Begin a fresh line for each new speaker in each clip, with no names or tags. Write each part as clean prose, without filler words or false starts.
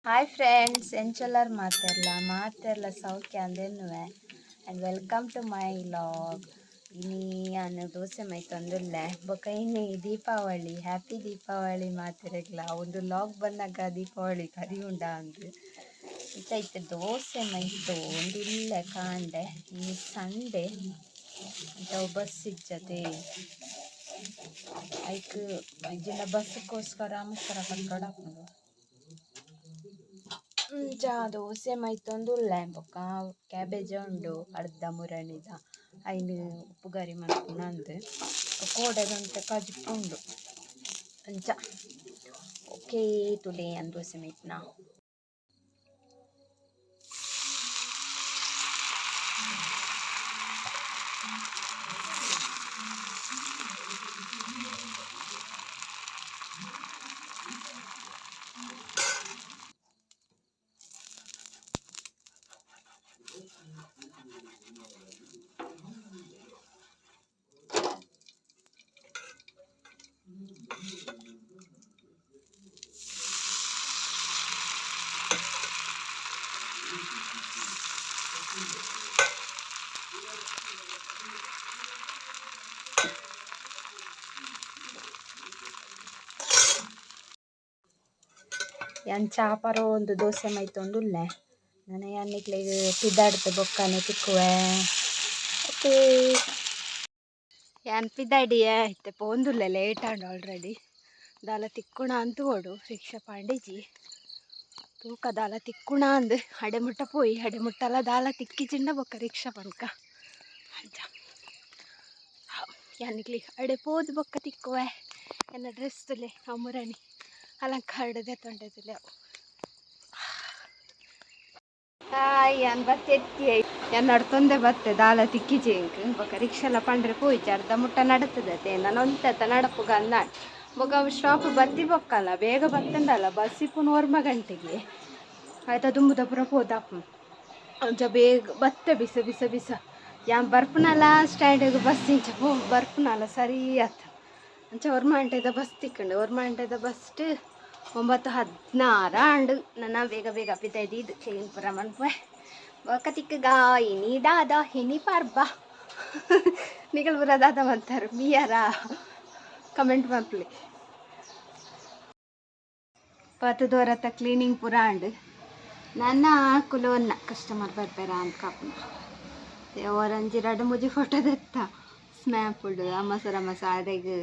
Hi friends, ಎಂಚೊಲ್ಲರ್ ಮಾತೆರ್ಲ? ಮಾತೆರ್ಲ ಸೌಖ್ಯ ಅಂದೆನ್ನುವೆ and welcome to my vlog. ಇನಿ ಯಾನ್ ದೋಸೆ ಮೈತೊಂದುಲ್ಲೆ. ಬೊಕ ಇನಿ ದೀಪಾವಳಿ. ಹ್ಯಾಪಿ ದೀಪಾವಳಿ ಮಾತೆರೆಗ್ಲ. ಒಂದು ವ್ಲಾಗ್ ಬಂದಾಗ ದೀಪಾವಳಿ ಕರಿಯುಂಡ ಅಂದ್. ಇಂಚ ಇತ್ತೆ ದೋಸೆ ಮೈತು ಒಂದು ಉಲ್ಲೆ ಕಾಂಡೆ. ಇನಿ ಸಂಡೆ, ಅಂಚ ಅವು ಬಸ್ ಇಜ್ಜತೆ. ಐಕ್ ಇಜ್ಜಿಂಡ ಬಸ್ಗೋಸ್ಕರ ಮುಸ್ಸರ ಕಟ್ಟೊಡಾಪುಂಡು. ಇಂಚ ದೋಸೆ ಮೈತೊಂದುಲ್ಲೆ. ಬೊಕ್ಕ ಕ್ಯಾಬೇಜ್ ಉಂಡು ಅರ್ಧ ಮುರಣಿದ, ಐನ್ ಉಪ್ಪುಗರಿ ಮನ್ಪುನ ಅಂದ್. ಕೋಡೆದಂತೆ ಕಜಿಪು ಉಂಡು. ಅಂಚ ಓಕೆ, ಟುಡೇ ಯಾನ್ ದೋಸೆ ಮೈಪುನ. ಯಾನ್ ಚಾ ಪರೋಂದು ದೋಸೆ ಮೈತೊಂದುಲ್ಲೆ. ನನ ಯಾನ್ ನಿಕ್ಲೆಗ್ ಪಿದಾಡ್ದ್ ಬೊಕ್ಕನೆ ತಿಕ್ಕುವೆ. ಓಕೆ, ಯಾನ್ ಪಿದಾಡಿಯೆ. ಇತ್ತೆ ಪೋಂದುಲ್ಲೆ, ಲೇಟ್ ಆಂಡ್ ಆಲ್ರೆಡಿ. ದಾಲ ತಿಕ್ಕುಣ ಅಂದ್ ತೂವೊಡು. ರಿಕ್ಷಾ ಪಾಂಡಿಜಿ, ತೂಕ ದಾಲ ತಿಕ್ಕುಣ ಅಂದ್. ಅಡೆ ಮುಟ್ಟ ಪೋಯಿ, ಅಡೆ ಮುಟ್ಟಲ ದಾಲ ತಿಕ್ಕಿಜಿಂಡ ಬೊಕ್ಕ ರಿಕ್ಷಾ ಪನ್ಕ. ಅಂಚ ಯಾನ್ ನಿಕ್ಲೆಗ್ ಅಡೆ ಪೋದು ಬೊಕ್ಕ ತಿಕ್ಕುವೆ. ಎನ್ನ ಡ್ರೆಸ್ ತುಲೆ, ಅಮುರಣಿ ಅಲಂಕಾರ ದೆತ್ತೊಂಡೆ ತುಲೆ ಅವು. ಹಾಯ್, ಯಾನ್ ಬತ್ತೆತ್ತಿಯೆ. ಯಾನ್ ನಡ್ತೊಂದೆ ಬತ್ತೆ, ದಾಲ ತಿಕ್ಕಿಜಿ ಎಂಕ್. ಬೊಕ್ಕ ರಿಕ್ಷಾಲ ಪಂಡ್ರೆ ಪೋಯಿಜಿ, ಅರ್ಧ ಮುಟ್ಟ ನಡತದತೆ. ನಾನು ಒಂತೆ ನಡಪುಗ ಅಂದಾಂಡ್. ಬೊಕ್ಕ ಅವು ಸ್ಟಾಪ್ ಬತ್ತಿ ಬೊಕ್ಕಲ್ಲ ಬೇಗ ಬತ್ತಂಡಲ್ಲ, ಬಸ್ ಇಪ್ಪುನು 9 ಗಂಟೆಗೆ. ಆಯ್ತಾ, ದುಂಬುದ ಪೂರ ಪೋದಪ್ಪ. ಅಂಚ ಬೇಗ ಬತ್ತೆ. ಬಿಸ ಬಿಸ ಬಿಸ ಯಾನ್ ಬರ್ಪುನಲ್ಲ ಸ್ಟ್ಯಾಂಡಿಗೆ, ಬಸ್ ಇಂಚ ಪೋ ಬರ್ಪುನಲ್ಲ ಸರಿ ಆತು. ಅಂಚ 9 ಗಂಟೆದ ಬಸ್ ತಿಕ್ಕಂಡು. 9 ಗಂಟೆದ ಬಸ್ಟ್ 9:16 ಆಂಡ್. ನನ್ನ ಬೇಗ ಬೇಗ ಪಿದೈದು ಚೈನ್ ಪೂರ ಮನ್ಪುವೆ. ಬೊಕ್ಕ ತಿಕ್ಕಗ. ಇನಿ ದಾದ? ಇನಿ ಪರ್ಬ. ನಿಕಲ್ ಪೂರ ದಾದ ಮಂತಾರ? ಮೀಯರ ಕಮೆಂಟ್ ಮನ್ಪುಲೆ. ಪತ್ತುದೋರತ್ತ ಕ್ಲೀನಿಂಗ್ ಪೂರ ಆಂಡ್. ನನ್ನ ಕುಲೋನ್ನ ಕಸ್ಟಮರ್ ಬರ್ಪೆರ ಅಂತ ಕಾಪುನ. ಒರಂಜಿ ರಡ್ಡ್ ಮೂಜಿ ಫೋಟೋ ದೆತ್ತ ಸ್ನ್ಯಾಪ್ಡ್. ಅಮಸರ ಅಮಸ ಅಡೆಗ್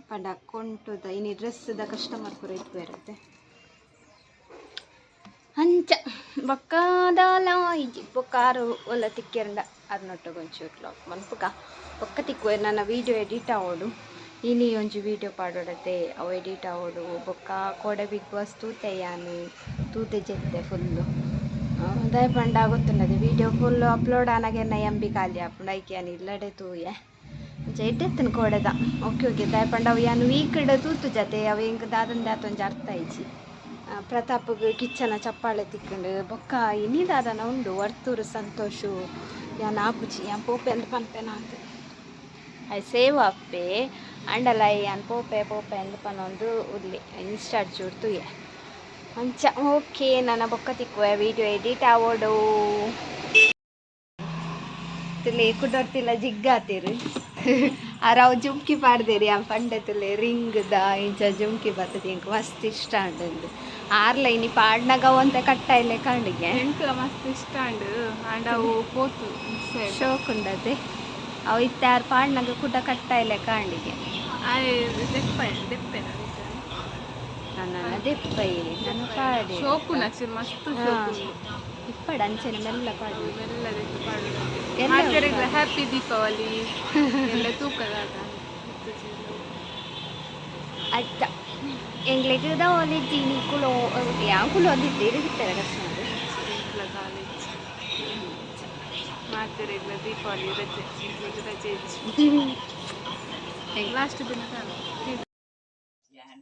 ಪಂಡ ಕೊಂಟುದ ಇನಿ ಡ್ರೆಸ್ದ ಕಸ್ಟಮರ್ ಪೂರ ಇಪ್ಪುವೆರತ್ತೆ. ಅಂಚ ಬೊಕ್ಕ ದಾಲ ಇಜ್ಜಿ. ಬೊಕ್ಕ ಆರು ಒಲ್ಲ ತಿಕ್ಕೆರಂಡ ಅರ್ನೊಟ್ಟುಗ್ ಒಂಚೂರು ವ್ಲಾಗ್ ಮನ್ಪುಗ. ಬೊಕ್ಕ ತಿಕ್ಕುವೆ. ನನ್ನ ವೀಡಿಯೋ ಎಡಿಟ್ ಆವೊಡು. ಇನಿ ಒಂಜಿ ವೀಡಿಯೋ ಪಾಡೊಡತೆ, ಅವು ಎಡಿಟ್ ಆವೊಡು. ಬೊಕ್ಕ ಕೋಡೆ ಬಿಗ್ ಬಾಸ್ ತೂತೆ ಯಾನ್. ತೂತೆ ಜೆತ್ತೆ ಫುಲ್ಲು. ದಾಯೆ ಪಂಡ ಗೊತ್ತುಂಡದೆ, ವೀಡಿಯೋ ಫುಲ್ ಅಪ್ಲೋಡ್ ಆನಗ ಎನ್ನ ಎಂಬಿ ಖಾಲಿ ಆಪುಂಡು. ಐಕೆ ಯಾನ್ ಇಲ್ಲಡೆ ತೂಯೆ. ಅಂಚ ಎಡ್ಡೆತ್ತುಂಡು ಕೋಡೆದ. ಓಕೆ ಓಕೆ ದಾಯೆ ಪಂಡ ಅವು ಯಾನ್ ವೀಕ್ಡ್ ತೂತುಜತೆ. ಅವು ಎಂಕ್ ದಾದಂದ ಒಂಜಿ ಅರ್ಥ ಆಯಿಜಿ. ಪ್ರತಾಪ್ಗ್ ಕಿಚ್ಚನ ಚಪ್ಪಾಳೆ ತಿಕ್ಕುಂಡು. ಬೊಕ್ಕ ಇನಿ ದಾದನ ಉಂಡು, ವರ್ತೂರು ಸಂತೋಷು. ಯಾನ್ ಆಪುಜಿ, ಯಾನ್ ಪೋಪೆ ಅಂದ್ ಪನ್ಪೆನ ಅಂದ್. I save ಅಪ್ಪೆ ಅಂಡಲ ಯಾನ್ ಪೋಪೆ ಪೋಪೆ ಅಂದ್ ಪನೊಂದು ಉಲ್ಲೆ. ಇನ್ಸ್ಟಾಡ್ ಚೂರು ತೂಯೆ. ಅಂಚ ಓಕೆ, ನನ್ನ ಬೊಕ್ಕ ತಿಕ್ಕುವೆ. ವೀಡಿಯೋ ಎಡಿಟ್ ಆವೊಡು. ತುಲೆ ಕುಡೊರ್ತಿಲ್ಲ ಜಿಗ್ಗಾತಿರು. ಅರಾವ್ ಜುಮ್ಕಿ ಪಾಡ್ದೇರಿ. ಯಾನ್ ಪಂಡೆ ತುಲೆ, ರಿಂಗ್ದ ಇಂಚ ಜುಮ್ಕಿ ಬರ್ತದೆ, ಎಂಕ್ ಮಸ್ತ್ ಇಷ್ಟ ಆಂಡ್. ಆರ್ಲ ಇನಿ ಪಾಡ್ನಗ ಒಂತೆ ಕಟ್ಟ ಇಲ್ಲೆ ಕಾಂಡಿಗೆ.
ಎಂಕ್ಲ ಮಸ್ತ್ ಇಷ್ಟ ಆಂಡ್, ಆಂಡ ಅವು ಪೋತು.
ಶೋಕ್ ಉಂಡತೆ. ಅವು ಇತ್ತೆ ಆರ್ ಪಾಡ್ನಗ ಕುಡ ಕಟ್ಟ ಇಲ್ಲೆ ಕಾಂಡಿಗೆ.
ಆಯೆ ದೆಪ್ಪ ದೆಪ್ಪೆನ.
ನನ್ನ ದೆಪ್ಪೈ, ನಾನು ಪಾಡೆ.
ಶೋಕು ನಚು ಮಸ್ತ್ ಶೋಕು.
ಇಪ್ಪಡ ಅಂಚನೆ ಮೆಲ್ಲ ಪಾಡು.
ಮೆಲ್ಲ ದೆತ್ತು ಪಾಡು.
ಎಲ್ಲ.
ಮಾತೆರೆಗ್ಲ ಹ್ಯಾಪಿ ದೀಪಾವಳಿ. ಎಲ್ಲ ತೂಕದಾದ.
ಅಚ್ಚ, ಎಂಗ್ಲೆಗ್ ದಾವೊಲಿಜ್ಜಿ. ಕುಲೋ ಯಾನ್ ಕುಲೊಂದಿತ್ತೆ, ಇರುಗಿತ್ತಾರೆ ಕಸ್ಟಮರ್.
ಎಂಕ್ಲ ಕಾಲೇಜ್. ಮಾತೆರೆಗ್ಲ ದೀಪಾವಳಿ ರಜೆ, ಎಂಕ್ಲೆಗ್ ರಜೆ ಇಜ್ಜಿ ಲಾಸ್ಟ್ ದಿನ ಕಾಣು.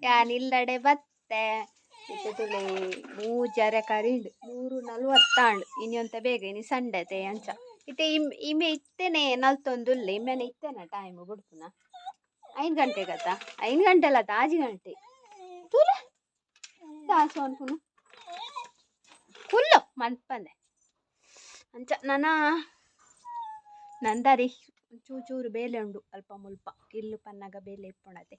ಯಾನ್ ಇಲ್ಲಡೆ ಬತ್ತೆ. ಇತ್ತೆ ತುಲೆ, 3:30 ಕರಿಂಡು, 3:40 ಆಂಡ್. ಇನಿ ಒಂತೆ ಬೇಗ, ಇನಿ ಸಂಡೆ ಅತೆ. ಅಂಚ ಇತ್ತೆ ಇಮ್ ಇಮೆ ಇತ್ತೆನೆ ನಲ್ತೊಂದುಲ್ಲೆ. ಇಮ್ಮೆನೆ ಇತ್ತೆನ ಟೈಮ್ ಬುಡ್ಪುನ 5 ಗಂಟೆಗತ್ತ? 5 ಗಂಟೆ ಅಲ್ಲ, 6 ಗಂಟೆ. ತೂಲೆ, ದಾಸ ಅನ್ಪುನು. ಕುಲ್ಲು ಮನ್ಪಂದೆ ಅಂಚ ನನ ನಂದಾರಿ ಚೂರು ಚೂರು ಬೇಲೆ ಉಂಡು ಅಲ್ಪ ಮುಲ್ಪ ಇಲ್ಲು ಪನ್ನಗ ಬೇಲೆ ಇಪ್ಪುಣತೆ.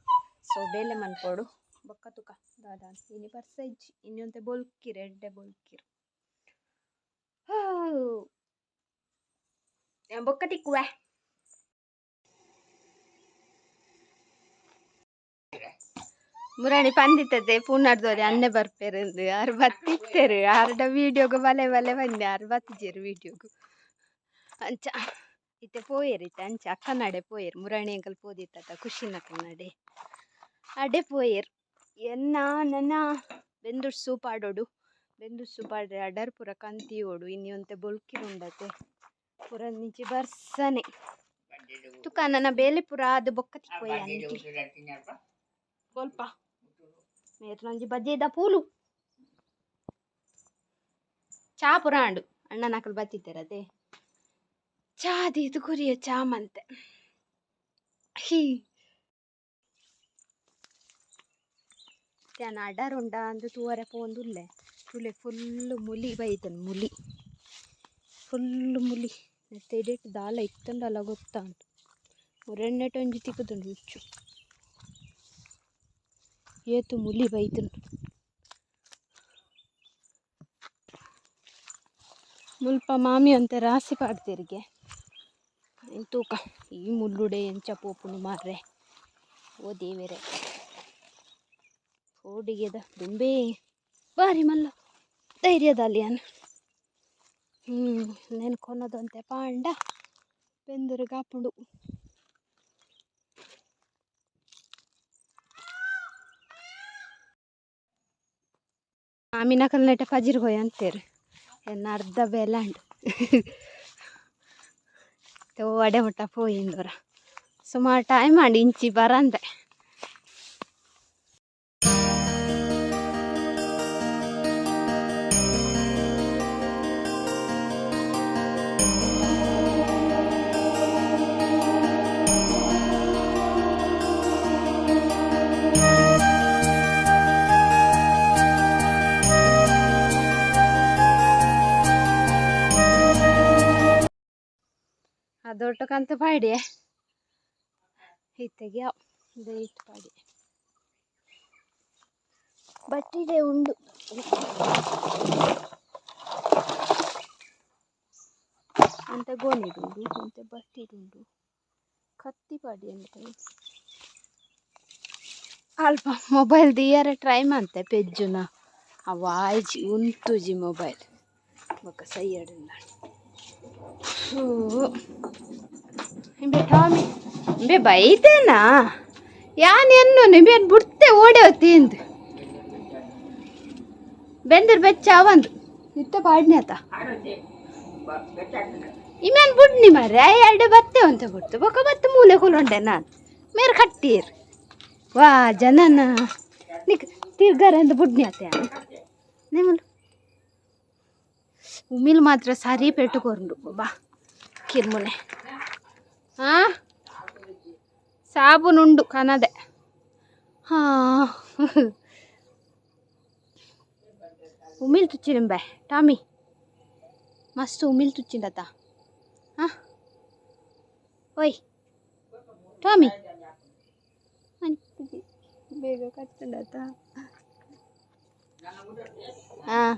ಸೊ ಬೇಲೆ ಮನ್ಪೊಡು ಬೊಕ್ಕ ತುಕ ದಾದ ಇನಿ ಬರ್ಸ ಇಜ್ಜಿ ಇನಿ ಒಂತೆ ಬೊಲ್ಕಿರ್ ಎಡ್ಡೆ ಬೊಲ್ಕಿರ್ ಬೊಕ್ಕ ತಿಕ್ಕುವೆ. ಮುರಾಣಿ ಪಂದಿತ್ತತೆ ಪೂನಾಡ್ದೋರಿ ಅನ್ನೆ ಬರ್ಪೇರಂದು ಆರು ಬತ್ತಿತ್ತೇರು ಆರ್ಡ ವೀಡಿಯೋಗು ಬಲೆ ಬಲೆ ಬಂದೆ ಆರು ಬತ್ತಿಜೇರು ವೀಡಿಯೋಗು ಅಂಚ ಇತ್ತೆ ಪೋಯೆರ್ ಇತ್ತೆ ಅಂಚ ಅಕ್ಕನಡೆ ಪೋಯೆರ್ ಮುರಾಣಿ ಅಂಕಲ್ ಪೋದಿತ್ತ ಖುಷಿನ ಅಕ್ಕನಡೆ ಅಡೆ ಪೋಯೆರ್. ಎನ್ನ ನನ್ನ ಬೆಂದುರ್ ಸೂಪ್ ಆಡೋಡು ಬೆಂದುರ್ ಸೂಪ್ ಆಡ್ರೆ ಅಡರ್ ಪೂರ ಕಂತಿಯೋಡು ಇನಿ ಒಂತೆ ಬೊಲ್ಕಿರ್ ಉಂಡತೆ ಪೂರ ನಿಂಚಿ ಬರ್ಸನೆ ತುಕ ನನ್ನ ಬೇಲೆ ಪೂರ ಅದು ಬೊಕ್ಕ ತಿಕ್ಕೊಯ್ ಅಂಟಿ ಸ್ವಲ್ಪ ಮೇರ್ನೊಂಜಿ ಬಜ್ಜೆದ ಪೂಲು ಚಾ ಪೂರ ಆಂಡು ಅಣ್ಣನಕುಲು ಬತ್ತಿತ್ತೆರತೆ ಚಾ ದೀದ್ ಕೊರಿಯ ಚಾ ಮಂತೆ ಹಿ ಯಾನ್ ಅಡರ್ ಉಂಡ ಅಂದ್ ತೂವರೆ ಪೋವೊಂದುಲ್ಲೆ ತೂಲೆ ಫುಲ್ ಮುಲಿ ಬೈದನ್ ಮುಲಿ ಫುಲ್ ಮುಲಿ ನೆತ್ತ ಇಡೆಟ್ ದಾಲ ಇತ್ತುಂಡಲ ಗೊತ್ತಾಂಡ್ ಮುರೆಣ್ಣೆಟ್ ಒಂಜಿ ತಿಕ್ಕುದುಂಡು ಉಚ್ಚು ಏತ್ ಮುಲಿ ಬೈದುಂಡು. ಮುಲ್ಪ ಮಾಮಿ ಒಂತೆ ರಾಸಿ ಪಾಡ್ದೆರ್ಗೆ ತೂಕ ಈ ಮುಲ್ಲುಡೆ ಎಂಚ ಪೋಪುಂಡು ಮಾರ್ರೆ ಓ ದೇವೆರೆ ಕೋಡಿಗೆದ ದುಂಬೇ ಬಾರಿ ಮಲ್ಲ ಧೈರ್ಯದಾಲಿಯಾನ್ ನೆನ್ ಕೊನೊದೊಂತೆ ಪಾಂಡ ಬೆಂದುರುಗ್ ಆಪುಂಡು. ಮಾಮಿನಕಲ್ನೆಟ ಪಜಿರ್ ಪೋಯಿ ಅಂತೆರ್ ಎನ್ನ ಅರ್ಧ ಬೇಲೆ ಆಂಡ್ ಅಡೆ ಮುಟ್ಟ ಪೋಯಿಂದೊರ ಸುಮಾರು ಟೈಮ್ ಆಂಡ್ ಇಂಚಿ ಬರಂದೆ. ಅದೊಟ್ಟಕಂತ ಪಾಡ್ಯೆ ಇತ್ತೆಗೆ ಇತ್ತು ಪಾಡ್ಯೆ ಬಟ್ಟಿಡೆ ಉಂಡು ಅಂತ ಗೋಣಿಡುಂಡು ಅಂತೆ ಬಟ್ಟಿಡುಂಡು ಕತ್ತಿ ಪಾಡಿ ಅಂತ ಅಲ್ಪ ಮೊಬೈಲ್ ದಿಯರೆ ಟ್ರೈ ಮಂತೆ ಪೆಜ್ಜುನ ಅವು ಆಯ್ಜಿ ಉಂತುಜಿ ಮೊಬೈಲ್ ಬೊಕ್ಕ ಸೈಯಡಿಲ್ಲ. ಇಂಬೆ ಟಾಮಿ ಇಂಬೆ ಬೈತೇನಾ ಯಾನ್ ಎನ್ನು ನಿಂಬೆನ್ ಬುಡ್ತೆ ಓಡೆ ತಿಂದು ಬೆಂದಿರ್ ಬೆಚ್ಚ ಅವಂದು ಇತ್ತ ಪಾಡ್ನೆ ಆತ ಇಮೇನ್ ಬುಡ್ನಿ ಮಾರ್ರೆ ಎರಡು ಬತ್ತೆ ಅಂತ ಬಿಡ್ತು ಬೊಕ್ಕ ಬತ್ತು ಮೂಲೆ ಕುಲೊಂಡೆ ನಾನು ಮೇರ್ ಕಟ್ಟೀರ್ ವಾ ಜನನ ನಿಕ್ ತಿರ್ಗಾರೆ ಬುಡ್ನಿ ಆತೆ ನಿಮ್ಮಲು ಉಮಿಲ್ ಮಾತ್ರ ಸರಿ ಪೆಟ್ಟುಕೊರುಂಡು ಬಾ ಕಿರ್ಮುನೆ ಸಾಬೂನುಂಡು ಕನದೆ. ಹಾಂ ಉಮಿಲ್ ತುಚ್ಚಿರಿಂಬೆ ಟಾಮಿ ಮಸ್ತ್ ಉಮಿಲ್ ತುಚ್ಚಿಂಡತ. ಹಾಂ ಓಯ್ ಟಾಮಿ ಬೇಗ ಕಟ್ಟಂಡತ. ಹಾಂ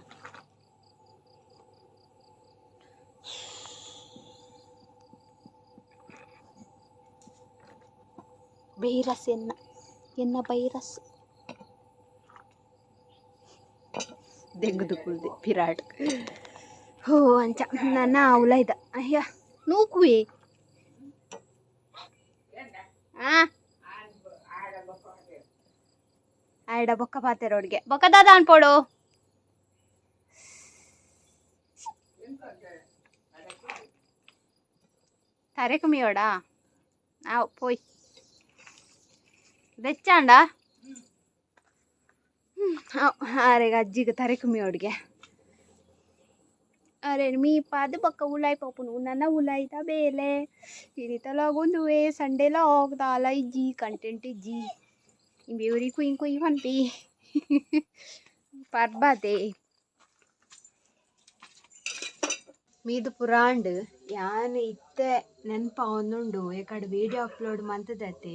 ಬೈರಸ್ ಎನ್ನ ಎನ್ನ ಬೈರಸ್ ದೆಂಗುದು ಕುಲ್ದೆ ಪಿರಾಟ್ ಹೋ ಅಂಚ ನನ್ನ ಉಲೈದ ಅಯ್ಯ ನೂಕುವೆ ಆ ಆಯಡ ಬೊಕ್ಕ ಪಾತೆರೋಡ್ಗೆ ಬೊಕ್ಕ ದಾದ ಅನ್ಪೋಡು ತರೆಕು ಮಿಯೋಡಾ ಆ ಪೋಯ್ ಬೆಚ್ಚಾಂಡ ಆರೆಗ್ ಅಜ್ಜಿಗ್ ತರೆಕು ಮಿಯೋಡ್ಗೆ ಅರೆ ಮೀಪಾದ್ ಬೊಕ್ಕ ಉಲಾಯಿ ಪೋಪುಂಡು ನನ ಉಲಾಯಿದ ಬೇಲೆ ಇನಿತ ಲಾಗ್ ಉಂದುವೆ ಸಂಡೇ ಲಾಗ್ ದಾಲ ಇಜ್ಜಿ ಕಂಟೆಂಟ್ ಇಜ್ಜಿ ಇಂಬೆ ಒರಿ ಕುಯ್ ಕುಯ್ ಪನ್ಪಿ ಪರ್ಬತೆ. ಮೀದು ಪುರಾಂಡ್ ಯಾನ್ ಇತ್ತೆ ನೆನ್ಪಾವೊಂದುಂಡು ಏಕಡ್ ವೀಡಿಯೋ ಅಪ್ಲೋಡ್ ಮಂತದತ್ತೆ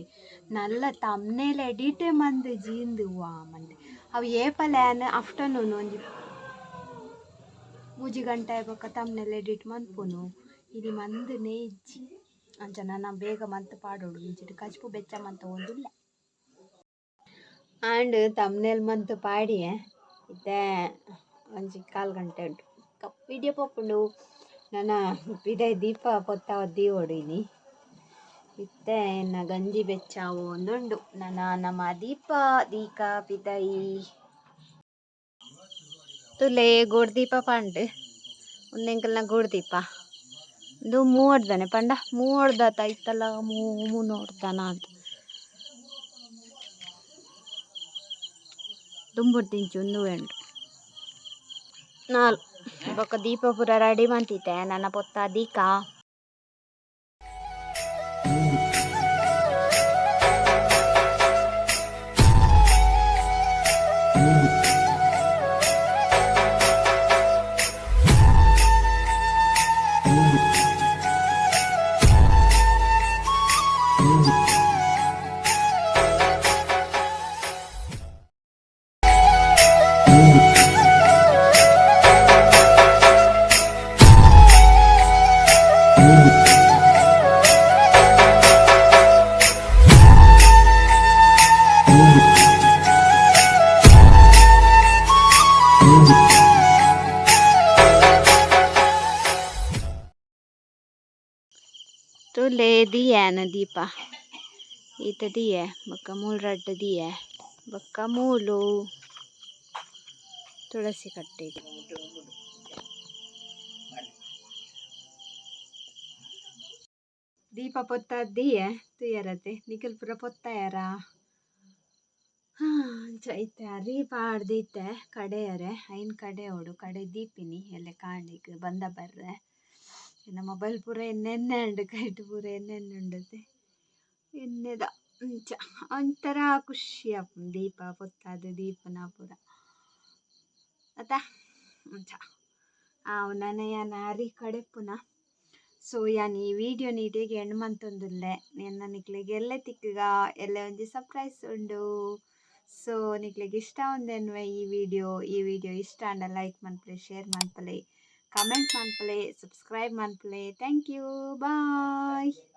ನಲ್ಲ ತಮ್ನೇಲ್ ಎಡಿಟೇ ಮಂದು ಜೀಂದು ವಾ ಮಂದೆ. ಅವು ಏಪಲ ಯಾನ್ ಆಫ್ಟರ್ನೂನ್ ಒಂಜಿ 3 ಗಂಟೆ ಬೊಕ್ಕ ತಮ್ನೇಲ್ ಎಡಿಟ್ ಮನ್ಪುನು ಇನಿ ಮಂದನೇ ಇಜ್ಜಿ. ಅಂಚ ನನ ಬೇಗ ಮಂತ್ ಪಾಡೊಡು ಇಂಚಿಡ್ ಕಜ್ಪು ಬೆಚ್ಚ ಮಂತ ಒಂದುಲ್ಲೆ. ಆಂಡ್ ತಮ್ನೇಲ್ ಮಂತ್ ಪಾಡಿಯೆ ಇತ್ತೆ ಒಂಜಿ ಕಾಲ್ ಗಂಟೆ ಉಂಡು ವೀಡಿಯೋ ಪೋಪುಂಡು. ನನ ಪಿದಯಿ ದೀಪ ಪೊತ್ತಾವ ದೀವೊಡು ಇನಿ. ಇತ್ತೆ ಎನ್ನ ಗಂಜಿ ಬೆಚ್ಚ ಆವೊಂದುಂಡು. ನನ ನಮ ದೀಪ ದೀಕ ಪಿದಯಿ. ತುಲೆ ಗೋಡ್ದೀಪ ಪಂಡ್ ಉಂದು ಎಂಕಲ್ನ ಗೋಡ್ದೀಪ. ಉಂದು ಮೂವರ್ದನೆ ಪಂಡ ಮೂವರ್ದ ಐತಲ ಮೂನೋರ್ದನ ಅಂತ ದುಂಬುಡ್ದಿಂಚಿ ಉಂದು ಉಂಡು ನಾಲ್ ಬೊಕ್ಕ ದೀಪ ಪೂರ ರೆಡಿ ಮಂತಿತ್ತೆ ನನ್ನ ಪೊತ್ತ ದೀಕ. ತುಲೆ ದಿಯೇನ ದೀಪ ಈತ ದಿಯೆ ಬೊಕ್ಕ ಮೂಲು ರಡ್ಡ್ ದಿಯೆ ಬೊಕ್ಕ ಮೂಲು ತುಳಸಿ ಕಟ್ಟೆಗ್. ದೀಪ ಪೊತ್ತಾದ್ ದಿಯೆ ತೂಯರತೆ ನಿಕುಲು ಪೂರ ಪೊತ್ತಾಯರ? ಅಂಚ ಇತ್ತೆ ಅರಿ ಪಾಡ್ದ್ ಇತ್ತೆ ಕಡೆಯರೆ ಐನ್ ಕಡೆಯೊಡು ಕಡೆ ದೀಪಿನಿ ಎಲ್ಲೆ ಕಾಂಡೆಗ್ ಬಂದ ಬರ್ರೆ. ಎನ್ನ ಮೊಬೈಲ್ ಪೂರ ಎಣ್ಣೆ ಎಣ್ಣೆ ಉಂಡು ಕೈಟ್ ಪೂರ ಎಣ್ಣೆ ಎಣ್ಣೆ ಉಂಡತೆ ಎಣ್ಣೆದ ಅಂಚ ಒಂಥರ ಖುಷಿ ಆಪುಂಡು ದೀಪ ಪೊತ್ತಾದ್ ದೀಪುನ ಪೂರ ಅತ ಅಂಚ. ಆವು ನನ ಯಾನ್ ಅರಿ ಕಡೆಪುನ. ಸೊ ಯಾನ್ ಈ ವಿಡಿಯೋನ್ ಇಡೆಗ್ ಎಂಡ್ ಮಂತೊಂದುಲ್ಲೆ. ಎನ್ನ ನಿಕ್ಲೆಗ್ ಎಲ್ಲೆ ತಿಕ್ಕುಗ ಎಲ್ಲೆ ಒಂಜಿ ಸರ್ಪ್ರೈಸ್ ಉಂಡು. ಸೊ ನಿಕ್ಲೆಗ್ ಇಷ್ಟ ಆವೊಂದೆನ್ವೆ ಈ ವಿಡಿಯೋ. ಈ ವಿಡಿಯೋ ಇಷ್ಟ ಆಂಡ ಲೈಕ್ ಮನ್ಪುಲೆ, ಶೇರ್ ಮನ್ಪುಲೆ, ಕಮೆಂಟ್ ಮನ್ಪುಲೆ, ಸಬ್ಸ್ಕ್ರೈಬ್ ಮನ್ಪುಲೆ. Thank you, bye.